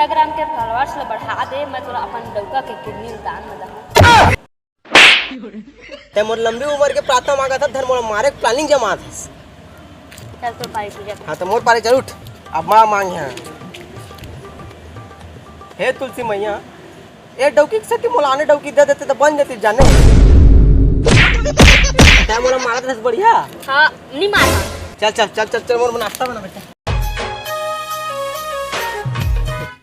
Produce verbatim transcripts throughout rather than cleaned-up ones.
Instagram के followers ल बढ़ा दे, मैं तोला अपन डौका के kidney ल दान म दहूं। ते मोर लंबी उम्र के प्रार्थना मांगत हस, धन मोला मारे के planning जमात हस। चल तोर पारी पूजा। हाँ, त मोर पारी चल उठ। अब माँ मांग है। हे तुलसी मैया, ए डौकी के सेती मोला आने डौकी दे देते त बन जाती जाने। ते मोला मारत रहस बढ़िया। हाँ, नहीं मार। चल, चल, चल, चल, चल, मोर नाश्ता बना बेटा।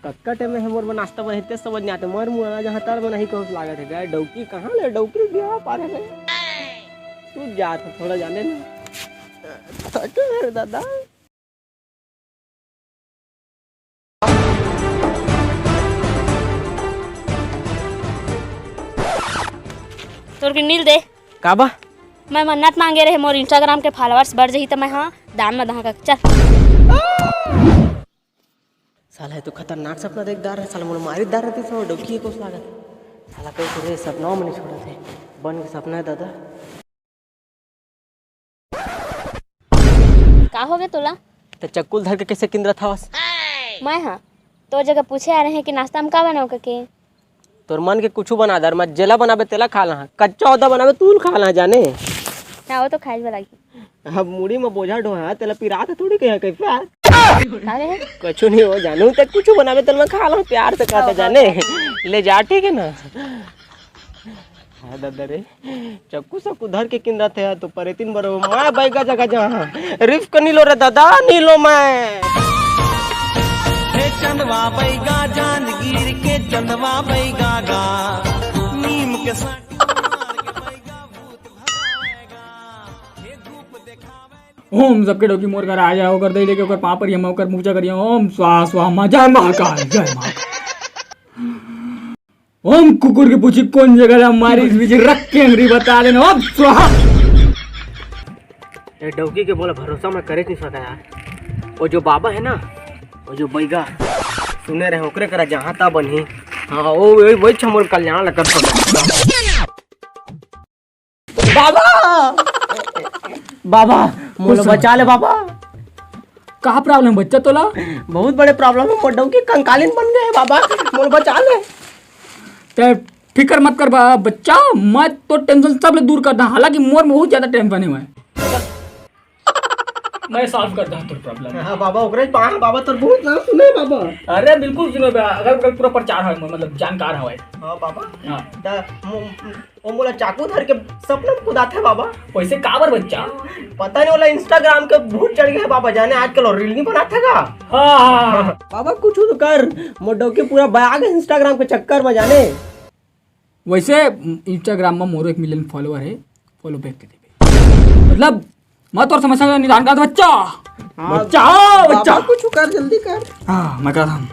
कतका time हे मोर बर नाश्ता बनाही, तेच समझ नइ आत हे। मोर मुंह ला जहाँ तार बनाही कहूँ लागत हे। गा डौकी कहाँ ले, डौकी ले बिहाव पारे ले। तू जात हे थोड़ा जाने ना। थके हे रे दादा। तोर के नील दे। का बा? मैं मन्नत मांगे रहे, मोर Instagram के followers बढ़ जही त मैं, हाँ, दान म दहा का। चल। साला, ये तो खतरनाक सपना देख डारे हे। साला, मोला मारी डारतिस, डौकी कोस लागत। साला, कहीं तो रे सपना में नहीं छोड़त हे। बन के सपना हे दादा। का होगे तोला? त चक्कू ल धर के कैसे किंदरत हवस? मैं, हाँ, तोर जगह पूछे आ रहे हैं कि नाश्ता में का बनाओ कके? तोर मन के कुछू बना दे, मैं जेला बनाबे तेला खा लहा। कच्चा होता बनाबे तू खा लहा जाने। हाँ, वो तो खाए वाला ही। अब मुड़ी में बोझा ढोहा, तेला पिरात थोड़ी कहे कहीं प्यार। का रहे? कुछू नहीं हो जानू, ते कुछू बनाबे तेला मैं खा लहा प्यार से कहता हाँ, जाने। हाँ। ले जा, ठीक है ना? हाँ दादा रे, चक्कू सक्कू धर के किंदरत हे तो परेतिन बरो मैं बैगा जगह जहाँ रिफ क नीलो रे दादा, नीलो मैं। हे चंदवा बैगा, जांजगीर के चंदवा बैगा गा, नीम के साटी मार के बैगा भूत भगाएगा। हे धूप देखावे। ओम सबके डौकी मोर घर आ जाए, ओकर दही लेके ओकर पाँव पर हम ओकर पूजा करिए। ओम स्वाहा स्वाहा मा जय महाकाल, जय महाकाल। ओम कुकुर के पूछी कोन जगह ला मारी, इस बीच रख के अंगरी बता देना। ओम स्वाहा। ए डौकी के बोला भरोसा मैं करे नहीं सकता यार। वो जो बाबा है ना, वो जो बैगा सुने रहे ओकरे करा जहाँ ता बनही। हाँ, वो वही वही छमोर कल्याण ला कर सकता। बाबा, बाबा, मोला बचा ले बाबा। का problem बच्चा तोला? बहुत बड़े problem हे, मोर डौकी कंकालीन बन गए हे बाबा, मोला बचा ले। ते फिकर मत कर बा-, बच्चा, मैं तो tension सब ले दूर कर दा। हालांकि मोर बहुत ज्यादा tension हे। मैं solve कर दा तोर problem। हाँ बाबा, ओकरे पा-, बाबा तोर बहुत नाम सुने हे बाबा। अरे बिल्कुल सुने बा, अगल बगल पूरा प्रचार हे, मतलब जानकार हवय। हाँ बाबा। हाँ। त मो-, वो मोला चाकू धर के सपना में कुदाथे बाबा। वैसे काबर बच्चा? पता नहीं, ओला Instagram के भूत चढ़ गए हे बाबा, जाने आजकल वो reel नहीं बनाथे का? हाँ, हाँ, हाँ। बाबा कुछ तो कर, मोर डौकी पूरा बया गे Instagram के चक्कर में जाने। वैसे Instagram में मोरो एक million follower हे, follow back दे देबे। मतलब मैं तोर समस्या का निदान करत बच्चा। हाँ, बच्चा, हाँ, बाबा, बच्चा। कुछ कर, जल्दी कर। हाँ, मैं करत हूँ।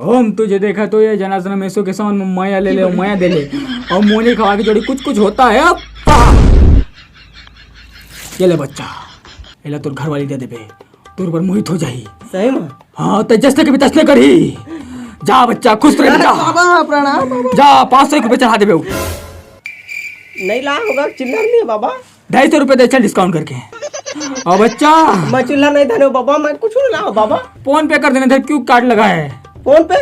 ओम तुझे देखा तो ये जनार्दन में सो के सावन में माया ले ले, माया दे ले। और मोनी खवा के जोड़ी कुछ कुछ होता है अब। ये ले बच्चा, एला तोर घरवाली दे देबे, तोर बर मोहित हो जाही। सही में? हाँ, ते जसने के भी तसने करही। जा बच्चा, खुश रह जा। बाबा, प्रणाम बाबा। जा, पाँच सौ रुपये चढ़ा देबे। नहीं ला होगा, चिल्लर नहीं है बाबा। ढाई सौ रुपये दे, चल discount करके। और बच्चा। मैं चिल्लर नहीं धरे बाबा, मैं कुछ नहीं लाऊं बाबा। PhonePe कर देना, इधर क्यू कार्ड लगा है। PhonePe?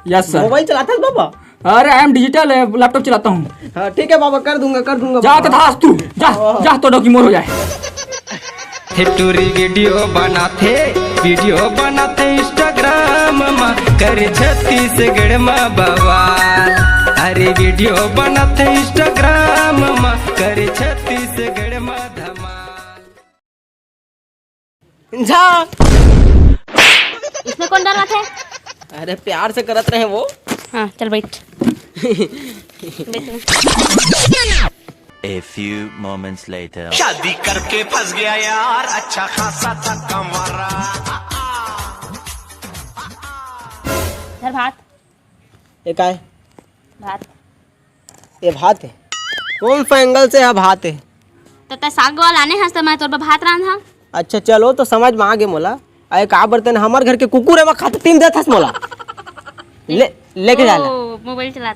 Yes sir। मोबाइल चलाता है बाबा? अरे I am digital है, laptop चलाता हूँ। हाँ ठीक है बाबा, कर दूंगा, कर दूंगा जा बाबा। तथास्तु, जा, हाँ। जा तो डौकी मोर हो जाए। हे टूरी वीडियो बनाथे, वीडियो बनाथे Instagram मा, करे छत्तीसगढ़ मा बवाल। अरे वीडियो बनाथे Instagram मा, करे छत्तीसगढ़ मा धमाल। झा। इसमें कौन डराथे? अरे प्यार से करत रहे वो। हाँ, चल बैठ। बैठ। A few moments later. शादी करके फंस गया यार, अच्छा खासा था कमरा। धर भात। ये काय? भात। ये भात है? कौन सा angle से है भात है? त तै साग वाला आने हस त मैं तोर बर भात रांधा। अच्छा चलो, तो समझ में आ गे मोला। अरे का बर्तन हमर घर के कुकुर है, मैं खाते तीन देत हस मोला। ले, लेके जा ले। ओ, मोबाइल चला।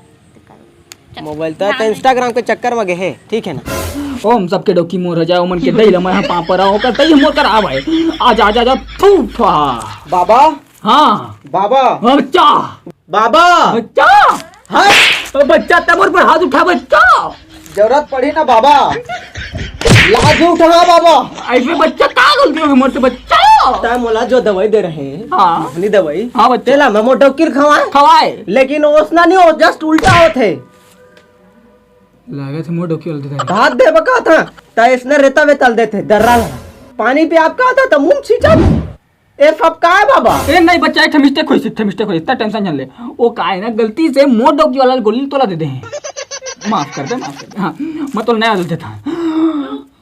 मोबाइल त, त Instagram के चक्कर में गे है, ठीक है ना? ओम सबके डौकी मोर हो जाए, ओमन के दई ल मैं ह पाँव पर आऊं, ओकर दई मोर कर आवे। आजा, आजा, आजा, थू, थू। बाबा, हाँ। बाबा। बच्चा। बाबा। बच्चा। हाँ। तो बच्चा, तमोर पर हाथ उठा बच्चा। जरूरत पड़ी ना बाबा, लाजू उठा बाबा। ऐसे बच्चा का गलती होगी मोर से बच्चा? ता मोला जो दवाई दे रहे हैं, हाँ। अपनी दवाई। हाँ बच्चा। तेला मैं मोटो किल खवाए। खवाए। लेकिन ओसना नहीं हो, just उल्टा होत है। लगे थे मोर डोकी उल्टा था। भात दे बका था, ता इसने रेता वेता ल देथे, दर्रा ला। पानी पे आपका था, तो मुंह छींचा। ए सब का है बाबा? ए नहीं बच्चा, एक ठे मिस्टेक होइस, एक ठे मिस्टेक होइस, इतना टेंशन झन ले। वो का है ना, गलती से मोर डौकी वाला गोली तोला दे दे हैं। माफ कर दे, माफ कर दे। हाँ, मैं तो नया देते था।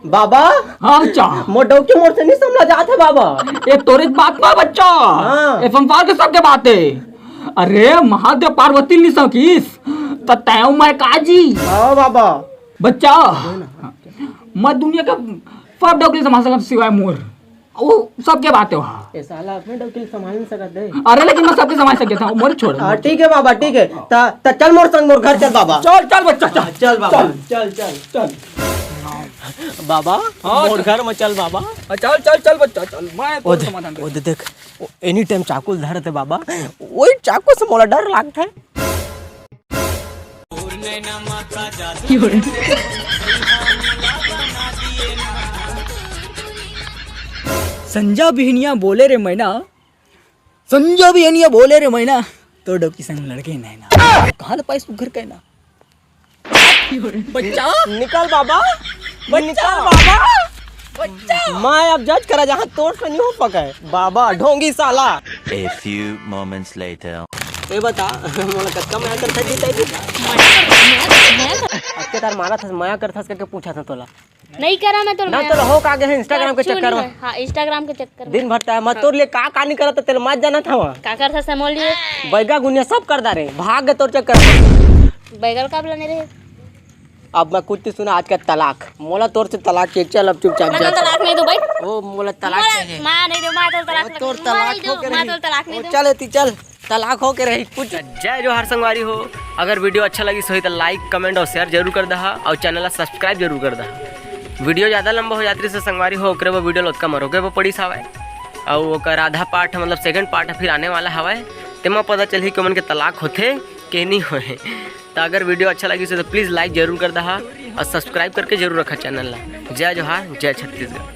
बाबा। हाँ बच्चा। मोर डौकी मोर से नहीं समझा जात है बाबा। ये तोरे बात ना बच्चा। हाँ। ये संसार के सबके बात है। अरे महादेव पार्वती नहीं सकिस, त तैं मैं काजी। हाँ बाबा। बच्चा, मैं दुनिया के सब डौकी संभाल सकत सिवाय मोर। वो सबके बात है वहाँ। ए साला अपने डौकी संभाल नहीं सकत दे। अरे लेकिन मैं सबके संभाल सकता हूँ, मोर छोड़। हाँ, ठीक है बाबा, ठीक है। त, त चल मोर संग, मोर घर चल बाबा। चल, चल बच्चा, चल। चल बाबा। चल, चल, चल, चल। बाबा, हाँ, मोर चल। घर में चल बाबा। हाँ, चल, चल, चल बच्चा, चल। मैं ओ तोर दे, समाधान ओ दे देख, एनी टाइम चाकू धरते बाबा, वही चाकू से मोला डर लागत है। संजा बिहनिया बोले रे मैना, संजा बिहनिया बोले रे मैना, तो डौकी संग लड़के नैना। कहाँ ले पाइस सुघर कहना? बच्चा। निकल बाबा, निकल बाबा। बच्चा। मैं अब जज करा जहाँ तोर से नहीं हो पका है बाबा, ढोंगी साला। A few moments later. ए बता, मोला कतका मया करथा जी तैं? अतके तार मारा था, मया करथस करके पूछा था तोला। नहीं करा मैं तोला ना मया। तोला हो का गे है Instagram के चक्कर में। हाँ, Instagram के चक्कर में। दिन भर ता मैं तोर लिए का का नहीं करत तेला मत जाना था वहाँ। का करथस मोर लिए? बैगा गुनिया सब कर डारे, भाग गे तोर चक्कर में। बैगल का बलाने रहे? अब मैं कुछ नहीं सुना, आज का तलाक। मोला तोर से तलाक के, चल अब चुपचाप मैं जा। तो तलाक नहीं दूँ भाई। ओ, मोला तलाक चाहिए। मैं नहीं दूँ, मैं तो तलाक ओ, तोर तलाक हो के रही। मैं तो तलाक नहीं ओ, दूँ। चल एती, चल, तलाक हो के रही कुछ। जय जोहार संगवारी हो, अगर video अच्छा लगिस होही त like, comment और share जरूर कर दहा और channel ला subscribe जरूर कर दहा। Video ज़्यादा लंबा हो जात रहिस संगवारी हो, ओकरे बर video ला ओतका म रोके बर पड़िस हवय। और ओकर आधा part, मतलब second part फिर आने वाला हवय, तेमा पता चलही कि ओमन के तलाक होथे के नहीं होए। तो अगर video अच्छा लगिस होही तो please like जरूर कर दहा और subscribe करके जरूर रखा channel ला। जय जोहार, जय छत्तीसगढ़।